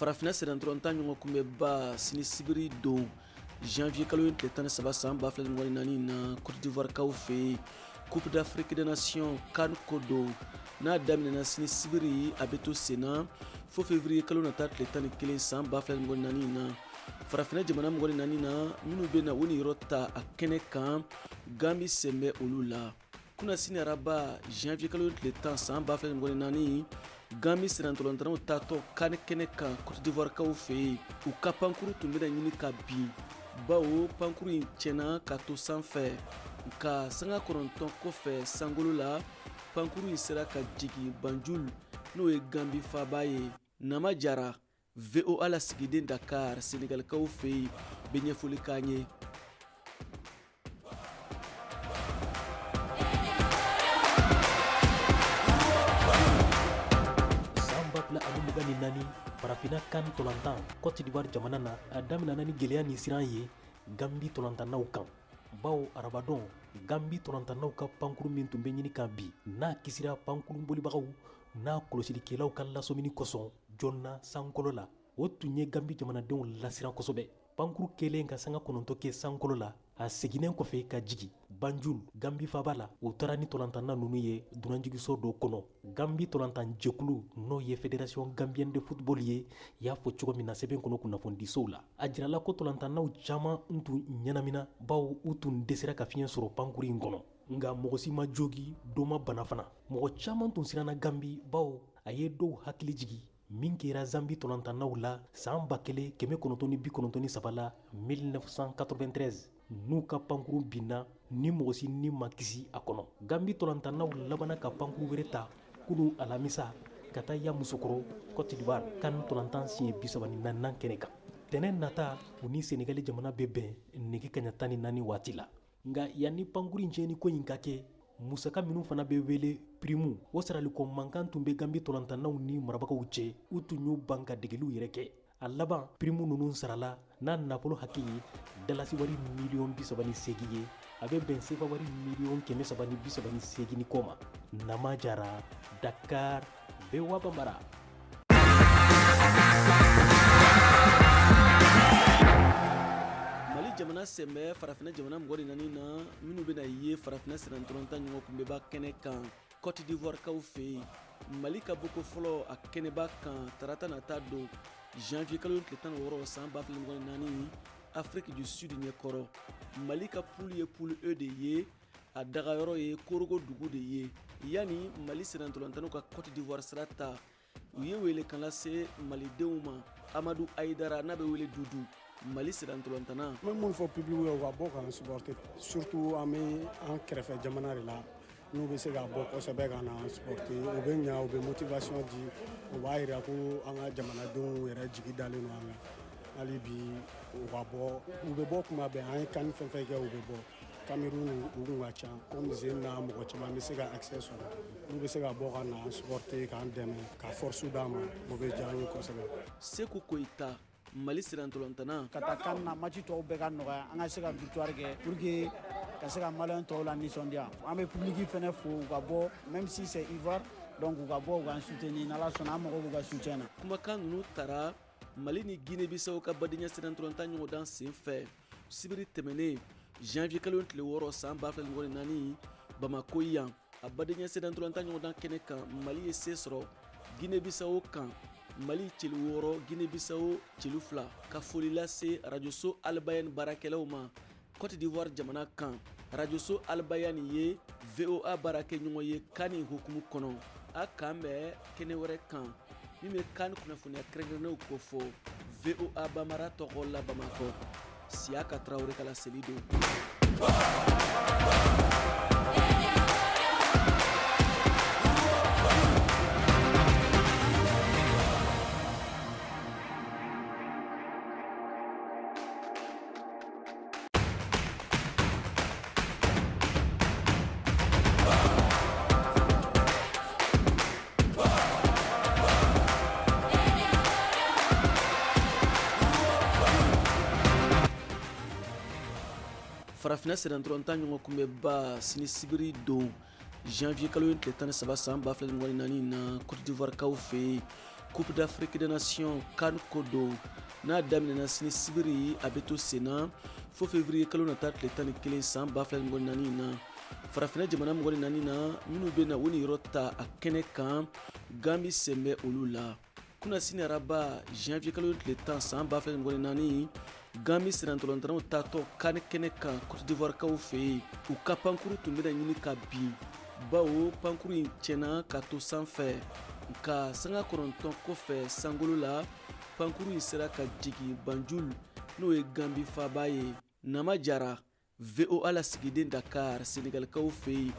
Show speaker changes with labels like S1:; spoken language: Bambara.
S1: Farafinna sennantolatan ɲɔgɔn kunbɛnba sini sibiri don janvier kalo in tile 13 san 2024 na Côte d'Ivoire kaw fɛ yen, Coupe d'Afrique des Nations CAN ko don, n'a daminɛna sini sibiri, a bɛ to senna fo février kalo nata tile 11 san 2024 na. Farafinna jamana 24 na minnu bɛ na u niyɔrɔ ta a kɛnɛ kan, Gambi sen bɛ olu la. Kunasini araba janvier kalo tile 10 san 2024, Gambi sennantolatannaw taatɔ CAN kɛnɛ kan Côte d'Ivoire kaw fɛ yen, u ka pankuru tun bɛna ɲini ka bin, bawo pankuru in tiɲɛna ka to sanfɛ. Nka sanga 9 kɔfɛ sankolo la, pankuru in sera ka jigin Banjul, n'o ye Gambi faaba ye. Nama Jara, VOA lasigiden Dakar, Senegalikaw fɛ yen, bɛ ɲɛfɔli k'an ye.
S2: San 2024 Farafinna CAN ntolatan Côte d'Ivoire jamana na, a daminɛna ni gɛlɛya ni siran ye Gambi ntolatannaw kan, bawo arabadon Gambi ntolatannaw ka pankuru min tun bɛ ɲini ka bin, n'a kisira pankurun bolibagaw n'a kɔlɔsilikɛlaw ka lasɔmini kosɔn joona sankolo la, o tun ye Gambi jamanadenw lasiran kosɛbɛ. Pankuru kɛlen ka sanga 9 kɛ sankolo la, a seginnen kɔfɛ ka jigin Banjul, Gambi faaba la, u taara ni ntolatanna ninnu ye dunanjiginso dɔ kɔnɔ. Gambi ntolatan jɛkulu, n'o ye Fédération gambienne de football ye, y'a fɔ cogo min na sɛbɛn kɔnɔ kunnafonidisow la, a jirala ko ntolatannaw caman tun ɲɛnamina, bawo u tun dɛsɛra ka fiɲɛ sɔrɔ pankuru in kɔnɔ. Nka mɔgɔ si ma jogi, dɔ ma bana fana. Mɔgɔ caman tun siranna Gambi, bawo a ye dɔw hakili jigin min kɛra Zambi ntolatannaw la san 1993 la, 1993, n'u ka pankuru binna ni mɔgɔ si ni ma kisi a kɔnɔ. Gambi ntolatannaw labanna ka pankuru wɛrɛ ta kunun alamisa ka taa Yamoussoukro, Côte d'Ivoire, CAN ntolatan siɲɛ 34nan kɛnɛ kan. Tɛnɛn nata, u ni Senegali jamana bɛ bɛn nɛgɛ kaɲa 14 waati la. Nka yanni pankuru in tiɲɛni ko in ka kɛ, musaka minnu fana bɛ wele pirimu, o saraliko mankan tun bɛ Gambi ntolatannaw ni marabagaw cɛ. U tun y'u ban ka degeliw yɛrɛ kɛ. A laban, pirimu ninnu sarala n'a nafolo hakɛ ye dalasi wari miliyɔn 38 ye, a bɛ bɛn sefa wari miliyɔn 338 ni kɔ ma. Nama Jara, Dakar, VOA Bambara.
S1: Mali jamana sen bɛ farafinna jamana 24 na minnu bɛna ye farafinna sennantolatan ɲɔgɔn kunbɛnba kɛnɛ kan Cote d'Ivoire kaw fɛ yen. Mali ka bɔko fɔlɔ a kɛnɛba kan tarata nata don janvier kalo tile 16 san 2024 Afrique du Sud ɲɛkɔrɔ. Mali ka poule ye poule E de ye, a dagayɔrɔ ye Korogo dugu de ye. Yanni Mali sennantolatannaw ka Cote d'Ivoire sira ta, u ye welekan lase malidenw ma. Amadu Ayidara, n'a bɛ wele Dudu, Mali sennantolatanna.
S3: N bɛ mun fɔ public ye? U ka bɔ k'an supporter, surtout an bɛ an kɛrɛfɛ jamana de la. N'u bɛ se ka bɔ kosɛbɛ ka na an supporter, o bɛ ɲa, u bɛ motivation di, o b'a yira ko an ka jamanadenw yɛrɛ jigi dalen don an kan. Hali bi u ka bɔ, u bɛ bɔ kuma bɛɛ. An ye CAN fɛn fɛn kɛ, u bɛ bɔ. Cameroun, u kun ka ca. Comme zen na, mɔgɔ caman bɛ se ka accès sɔrɔ. N'u bɛ se ka bɔ ka na an supporter, k'an dɛmɛ, ka force d'an ma, o bɛ diya an ye kosɛbɛ.
S1: Seku Koyita, Mali sennantolatanna.
S4: Ka taa CAN na, match tɔw bɛɛ ka nɔgɔya, an ka se ka victoire kɛ pour que ka se ka maliyɛn tɔw la nisɔndiya. An bɛ public fɛnɛ fo, u ka bɔ, même si c'est Ivoire, donc u ka bɔ, u k'an soutenir. N'Ala sɔnna, an mago b'u ka soutien na.
S1: Kumakan ninnu tara Mali ni Guinée Bissau ka badenya sennantolatan ɲɔgɔndan sen fɛ sibiri tɛmɛnen janvier kalo tile 6 san 2024 Bamako yan. A badenya sennantolatan ɲɔgɔndan kɛnɛ kan, Mali ye se sɔrɔ Guinée Bissau kan, Mali celu 6, Guinée Bissau celu 2. Ka foli lase arajoso Albayan baarakɛlaw ma Cote d'Ivoire jamana kan. Arajoso Albayan ye VOA baarakɛɲɔgɔn ye CAN hukumu kɔnɔ. A k'an bɛn kɛnɛ wɛrɛ kan min bɛ CAN kunnafoniya kɛrɛnkɛrɛnnenw kofɔ. VOA Bambara tɔgɔ la Bamakɔ, Siyaka Tarawele ka laseli don. Farafinna sennantolatan ɲɔgɔn kunbɛnba sini sibiri don janvier kalo in tile 13 san 2024 na Cote d'Ivoire kaw fɛ yen. Coupe d'Afrique des Nations CAN ko don, n'a daminɛna sini sibiri, a bɛ to senna fo février kalo nata tile 11 san 2024 na. Farafinna jamana 24 na minnu bɛ na u niyɔrɔ ta a kɛnɛ kan, Gambi sen bɛ olu la. Kunasini araba, janvier kalo tile 10 san 2024, Gambi sennantolatannaw taatɔ CAN kɛnɛ kan Cote d'Ivoire kaw fɛ yen, u ka pankuru tun bɛna ɲini ka bin, bawo pankuru in tiɲɛna ka to sanfɛ. Nka sanga 9 kɔfɛ sankolo la, pankuru in sera ka jigin Banjul, n'o ye Gambi faaba ye. Nama Jara, VOA lasigiden, Dakar, Senegalikaw fɛ yen.